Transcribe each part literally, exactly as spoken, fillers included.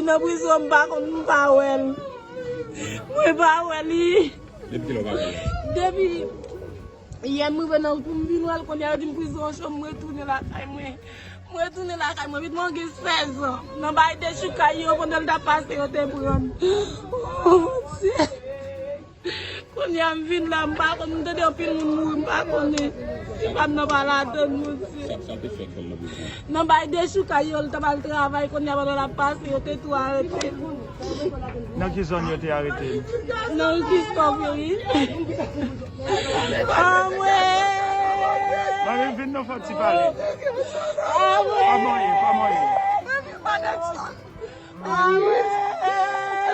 Nan prizon, m pa konn, m pa wè l. Mwen pa wè li. Depi kilè w pa wè l? Depi yè m rive nan wout pou m vin wè l, kounye a yo di m prizon an cho, m retounen lakay mwen. M retounen lakay mwen, pitit mwen gen sèz an. Nan bay dechoukay yo, pandan l t ap pase, yo te pran l. Oh, Bondye. Kounye a m vin la, m pa konn, m tande anpil moun mouri, m pa konnen. Si pa m nan pa ladann, Bondye. Sa, sa te fè kòm nan prizon? Nan bay dechoukay yo, l t ap al travay, kounye a pandan l ap pase, yo te tou arete l. Nan ki zòn yo te arete l? Nan Rue Christophe yo, wi. Anmwe! Mami, vin non, fò ti pale. Anmwe! Pa manyen, pa manyen. Anmwe!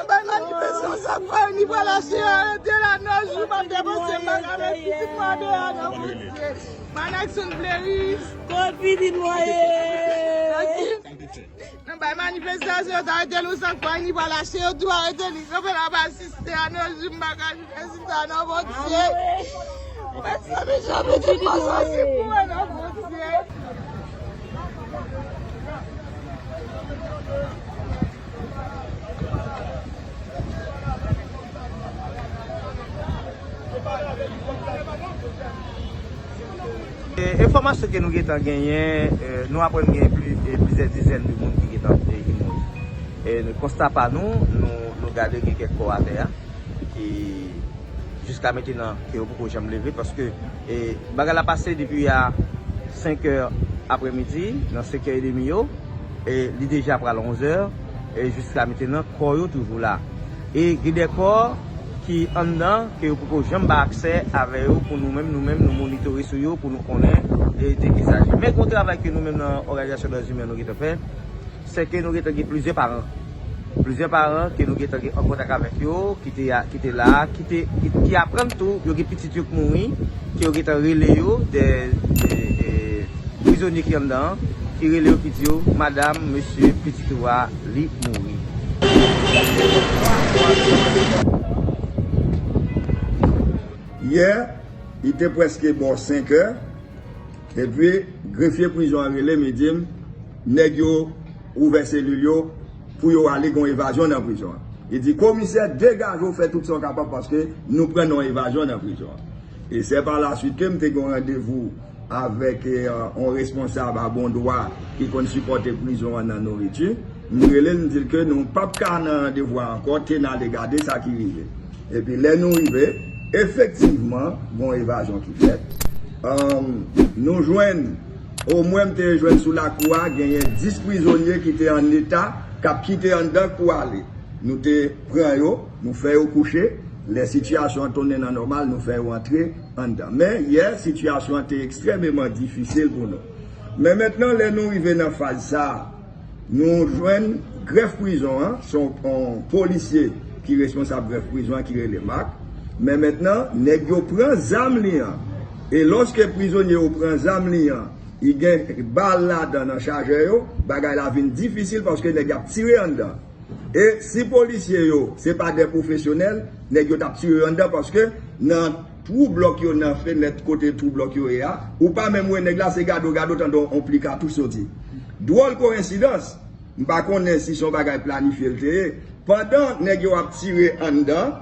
Bay manifestan sa, pa ni pa lache, arete la nan jou, m ap depanse, m pa ka met pitit mwen deyò, non, Bondye. Manakson Fleury. Kot pitit mwen ye? Nan bay manifestasyon, yo ta arete l, ou sa kwè ni pa lache, yo tou arete li. Kanpe la pa asiste a nan jou, m pa ka jwenn si sa nan Bondye. Pèsonn janbe te pa sòsi pou mwen nan Bondye. E, enfòmasyon ke nou gentan genyen, e, nou aprann gen pli, e, plizyè dizèn de moun ki gentan, e, ki mouri. E, konsta pa nou, nou, nou gade gen kèk kò atè a, ki jiska mentenan ke yo poko janm leve, paske, e, bagay la pase depi a senk è aprèmidi, nan senk è edmi yo, e li deja pral onz è, e jiska mentenan, kò yo toujou la. E gen de kò ki anndan, ke yo poko janm bay aksè avè yo pou nou menm, nou menm, nou monitore sou yo, pou nou konnen, e, de ki sajil. Men gen yon travay ke nou menm nan Òganizasyon Dwa Imen nou gentan fè, se ke nou gentan gen plizyè paran. Plizyè paran ke nou gentan gen an kontak avèk yo, ki te, ki te la, ki te, ki, ki aprann tou, yo gen pitit yo k mouri, ke yo gentan rele yo, de, de, de, prizonye ki anndan an, ki rele yo, ki di yo, "Madanm, mesye, pitit ou a, li mouri." Yè, li te prèske bò senk è, epi grefye prizon an rele m, li di m, nèg yo ouvè selil yo pou yo ale gen yon evazyon nan prizon an. Li di, "Komisè, degaje w, fè tout sa w kapab, paske nou pran nan yon evazyon nan prizon an." E se pa la suite ke m te gen yon randevou avèk, e, yon responsab a bon dwa ki konn sipòte prizon an nan nouriti. M rele l, m di l ke nou p ap ka nan randevou a ankò, te n ale gade sa ki rive. Epi lè nou rive, efektivman, gen yon evazyon ki fèt. Anm, nou jwenn, omwen m te jwenn sou lakou a, genyen dis prizonye ki te an eta, k ap kite anndan pou ale. Nou te pran yo, nou fè yo kouche. Lè sitiyasyon an tounen nan nòmal, nou fè yo antre anndan. Men, yè, sitiyasyon an te ekstrèmeman difisil pou nou. Men mentnan, lè nou rive nan faz sa a, nou jwenn grèf prizon an, se yon, yon polisye ki responsab grèf prizon an ki rele Mak. Men mentnan, nèg yo pran zam li an. E lòske prizonye yo pran zam li an, li gen bal ladan nan chajè yo, bagay la vin difisil paske nèg y ap tire anndan. E si polisye yo, se pa de pwofesyonèl, nèg yo t ap tire yo anndan, paske nan twou blòk yo, nan fenèt kote twou blòk yo ye a, ou pa menm wè nèg la, se gade w gade w tande yon pli katouch soti. Dwòl koyensidans, m pa konnen si se yon bagay planifye l te ye. Pandan nèg yo ap tire anndan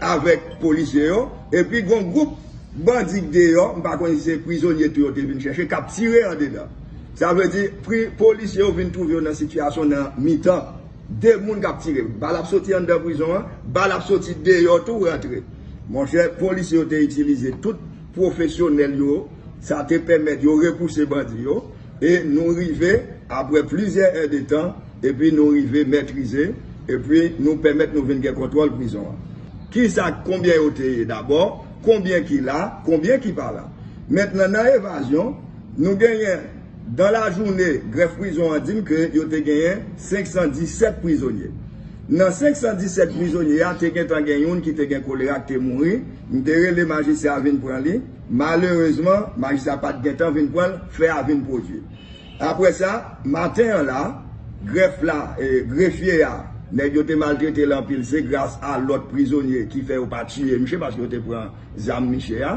avèk polisye yo, epi gon gwoup bandi k deyò, m pa konnen si se prizonye tou yo te vin chèche, k ap tire andedan. Sa vle di, pri-, polisye yo vin twouve yo nan sitiyasyon nan mitan. De moun k ap tire. Bal ap soti anndan prizon an, bal ap soti deyò tou rantre. Monchè, polisye yo te itilize tout pwofesyonèl yo, sa te pèmèt yo repouse bandi yo, e nou rive, apre plizyè èdtan, epi nou rive mètrize, epi nou pèmèt nou vin gen kontwòl prizon an. Kisa, konbyen yo te ye dabò, konbyen ki la, konbyen ki pa la. Mentnan, nan evazyon, nou genyen, dan lajounen, grèf prizon an di m ke yo te genyen senk san disèt prizonye. Nan senk san disèt prizonye a, te gentan gen youn ki te gen kolera, ki te mouri. M te rele majistra vin pran li. Malerezman, majistra pa t gentan vin pran l, fè a vin pwodui. Apre sa, maten an la, grèf la, e, grefye a, nèg yo te maltrete l anpil, se gras a lòt prizonye ki fè yo pa tiye misye, paske yo te pran zam misye a.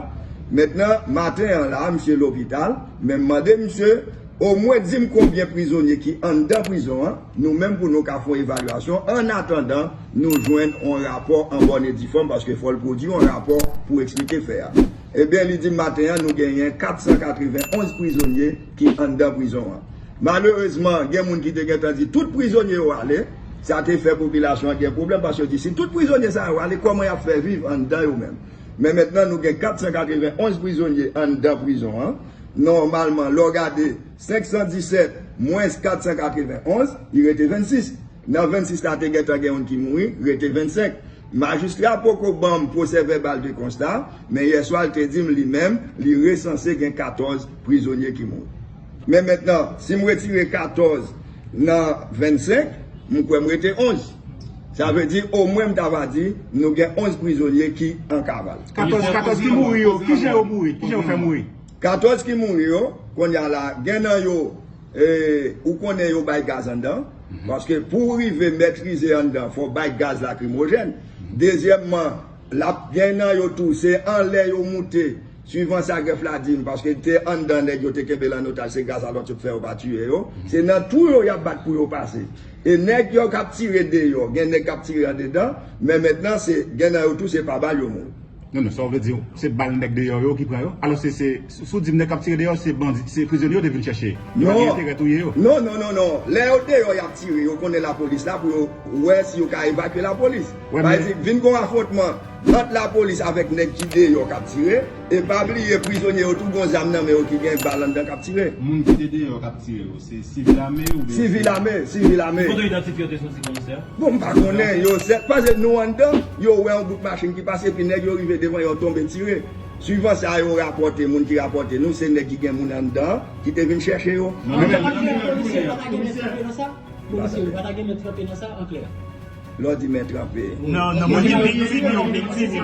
Mentnan, maten an la, misye lopital, men m mande misye, Omwen di m konbyen prizonye ki anndan prizon an, nou menm pou nou ka fè yon evalyasyon, annatandan nou jwenn yon rapò an bòn e di fòm, paske fò l pwodui yon rapò pou eksplike fè a. Ebyen, li di m maten an, nou genyen kat san katreven onz prizonye ki anndan prizon an. Malerezman, gen moun ki te gentan di tout prizonye yo ale, sa te fè popilasyon an gen pwoblèm, paske yo di si tout prizonye sa yo ale, kòman y ap fè viv anndan yo menm? Men mentnan, nou gen kat san katreven onz prizonye anndan prizon an. Nòmalman, lè w gade senk san disèt mwens kat san katreven onz, li rete vennsis. Nan vennsis la, te gentan gen youn ki mouri, rete vennsenk. Majistra poko ban m pwosè vèbal de konsta, men yèswa, l te di m li menm, li resanse gen katòz prizonye ki mouri. Men mentnan, si m retire katòz nan vennsenk, m kwè m rete onz. Sa vle di, omwen m ta va di, nou gen onz prizonye ki an kaval. Katòz, katòz ki mouri yo, kijan yo mouri? Kijan yo fè mouri? Katòz ki mouri yo, kounye a la, gen nan yo, e, ou konnen yo bay gaz anndan, paske pou w rive metrize anndan, fò w bay gaz lakrimojèn. Dezyèmman, l ap gen nan yo tou, se anlè yo moute, swivan sa grèf la di m, paske te anndan nèg yo te kenbe l an otaj, se gaz alòt yo fè yo pa tiye yo. Se nan twou yo y ap bat pou yo pase. E nèg yo k ap tire deyò, gen nèg k ap tire andedan, men mentnan se, gen nan yo tou se pa bal yo mouri. Non, non, sa w vle di, se bal nèg deyò yo ki pran yo? Alò, se, se, si w di m nèg k ap tire deyò, se bandi, se prizonye yo te vin chèche. Yo pa gen enterè touye yo. Non, non, non, non. Lè yo deyò, y ap tire, yo konnen lapolis la pou yo wè si yo ka evakye lapolis. Pa egzanp, vin gon afwontman ant lapolis avèk nèg ki deyò k ap tire, e pa bliye prizonye yo tou gon zam nan men yo ki gen bal anndan k ap tire. Moun ki te deyò k ap tire yo, se sivil ame oubyen? Sivil ame, sivil ame. Ki foto idantifye yo te soti, komisè? Bon, m pa konnen, yo sèt, paske nou anndan, yo wè yon bout machin ki pase, epi nèg yo rive devan, yo tonbe tire. Swivan sa yo rapòte, moun ki rapòte nou, se nèg ki gen moun anndan, ki te vin chèche yo. Komisè, pa ta gen men tranpe nan sa? Komisè, pa ta gen men tranpe nan sa, an klè? Lè w di men tranpe. Non, non, moun ki viktim yo, viktim yo.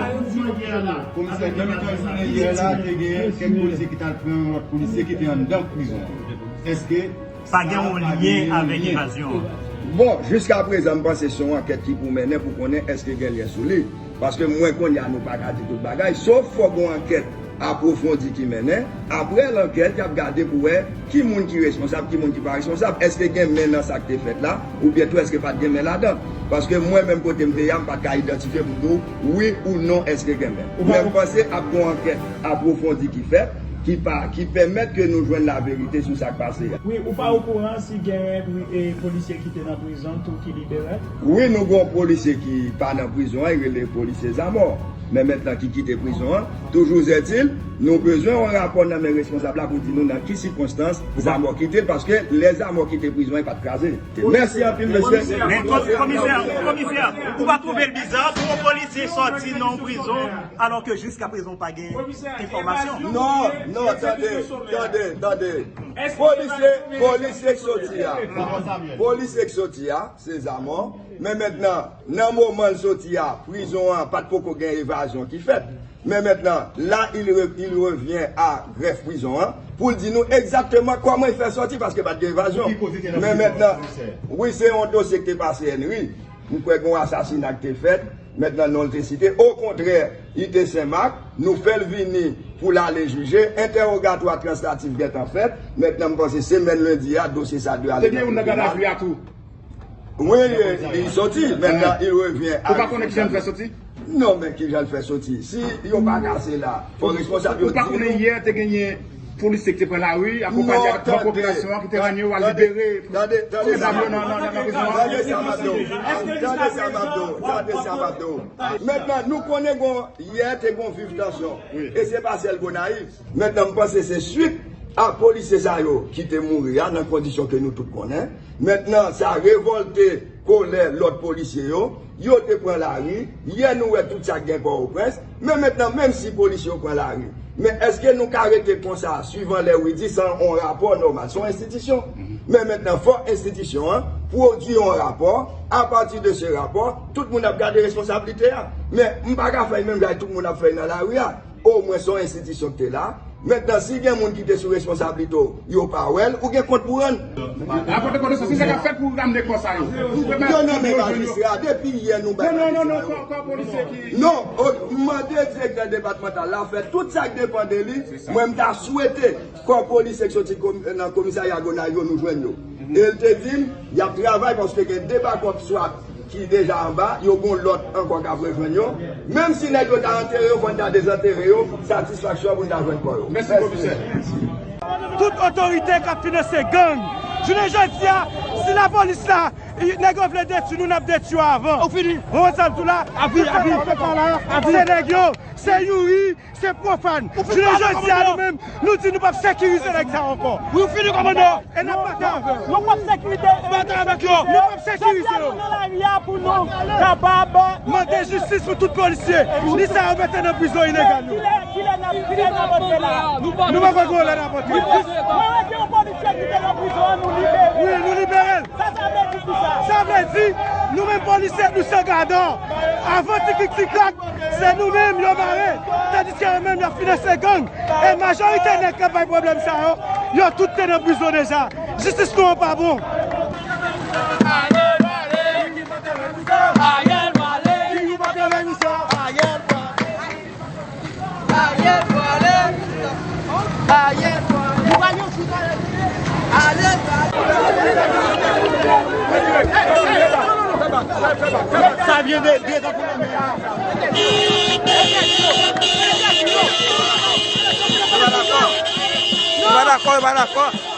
Komisè, nan mitan jounen yè la, te gen kèk polisye ki t al pran yon lòt polisye ki te anndan prizon an. Èske pa gen yon lyen avèk evazyon an? Bon, jiskaprezan, m panse se yon ankèt ki pou mennen pou konnen èske gen lyen sou li. Paske mwen kounye a, nou pa ka di tout bagay, sof fò gon ankèt apwofondi ki mennen. Apre lankèt, y ap gade pou wè ki moun ki responsab, ki moun ki pa responsab. Èske gen men nan sa k te fèt la, oubyen tou èske pa t gen men ladan? Paske mwen menm kote m te ye a, m pa t ka idantifye pou m di w wi ou non èske gen men. Men m panse ap gon ankèt apwofondi ki fèt, ki pa, ki pèmèt ke nou jwenn laverite sou sa k pase a. Wi, ou pa okouran si genyen pri-, e, polisye ki te nan prizon tou ki libere? Wi, nou gon polisye ki pa nan prizon an, li rele polisye Zamò. Men mentnan ki kite prizon an, toujou ètil, nou bezwen yon rapò nan men responsab la pou di nou nan ki sikonstans Zamò kite l, paske lè Zamò kite prizon an, li pa t kraze. Mèsi anpil, mesye. Men kòm komisè, komisè, ou pa twouve l biza pou yon polisye sòti nan yon prizon alò ke jiskaprezan ou pa gen enfòmasyon? Non, non, tande, tande, tande. Polisye, polisye k soti a. Polisye k soti a, se Zamò. Men mentnan, nan moman l soti a, prizon an pa t poko gen evazyon ki fèt. Men mentnan, la, il re-, il revient à grèf prizon an, pou l di nou egzakteman kòman l fè sòti, paske pa t gen evazyon. Men mentnan, wi, se yon dosye ki te pase Henry. M kwè gen yon asasina ki te fèt. Mentnan, non l te site. Okontrè, li te Senmak. Nou fè l vini pou l ale jije. Entèwogatwa translatif gentan fèt. Mentnan, m panse semèn lendi a, dosye sa dwe ale nan tribinal. Te gen youn nan gadavi a tou. Wi, li, li soti. Mentnan, il revient à. Ou pa konnen kijan l fè soti? Non, men kijan l fè soti? Si yo pa kase la, fò responsab yo di nou. Ou pa konnen yè te genyen polisye ki te pran lari, akonpanye avèk gran popilasyon an ki te rann yo al libere. Tande, tande sa m ap di w. Tande sa m ap di w. Tande sa m ap di w. Tande sa m ap di w. Mentnan, nou konnen gon, yè te gon viv tansyon. E se pa sèl Gonayiv. Mentnan, m panse se swit a polisye sa yo ki te mouri a, nan kondisyon ke nou tout konnen. Mentnan, sa revòlte kolè lòt polisye yo. Yo te pran lari. Yè nou wè tout sa k gen Pòtoprens. Men mentnan, menm si polisye yo pran lari, men èske nou ka rete konsa, swivan lè Widy, san yon rapò nòmal? Se yon enstitisyon. Men mentnan, fò enstitisyon an pwodui yon rapò. Apati de se rapò, tout moun ap gade responsablite a. Men m pa ka fè l menm jan tout moun ap fè l nan lari a. Omwen se yon enstitisyon ki te la, Mentnan, si gen moun ki te sou responsablite w, yo pa wè l, ou gen kont pou rann. Apòte konesans, se sa k ap fèt pou dam de kò sa yo. Yo nonmen majistra, depi yè nou bay majistra yo. Non, non, non, non, kò polisye ki. Non, m mande direktè depatmantal la fè tout sa k depann de li. Mwen, m ta swete kò polisye k soti nan komisarya Gonayiv yo, nou jwenn yo. E l te di m, y ap travay paske gen de bakòp swat ki deja anba, yo gon lòt ankò k ap rejwenn yo. Menm si nèg yo ta antere yo, fò n ta dezantere yo, satisfaksyon pou n ta jwenn kò yo. Mèsi, komisè. Tout otorite k ap finanse gang. Jounen jodi a, si lapolis la, nèg yo vle detwi nou, n ap detwi yo avan. Ou fini. Ou konprann sa m di w la? Avi, avi. Tout sa la, se nèg yo, se Youri, se Pwofàn. Jounen jodi a, nou menm, nou di nou p ap sekirize nèg sa yo ankò. Wi, ou fini, kòmandan. E n ap batay avè yo. Nou p ap sekirize. Batay avèk yo. Nou p ap sekirize yo. Jodi a, nou nan lari a pou nou kapab mande jistis pou tout polisye. Ni sa yo mete nan prizon ilegal yo. Kilè, kilè n ap, kilè n ap antre la? Nou poko gen lè n ap antre. Mwen wè gen yon polisye ki te nan prizon an, nou libere l. Wi, nou libere l. Sa, sa vle di kisa? Sa vle di, nou menm polisye, nou se gadò. Avan tiklik tiktak, se nou menm yo mare. Tandiske yo menm, y ap finanse gang. E majorite nèg k ap bay pwoblèm sa yo, yo tout te nan prizon deja. Jistis nou an pa bon. Ariel prale. Ariel prale. Ariel prale. Ariel prale. Ariel prale. Sa vyen de, de Yo pa dakò, yo pa dakò.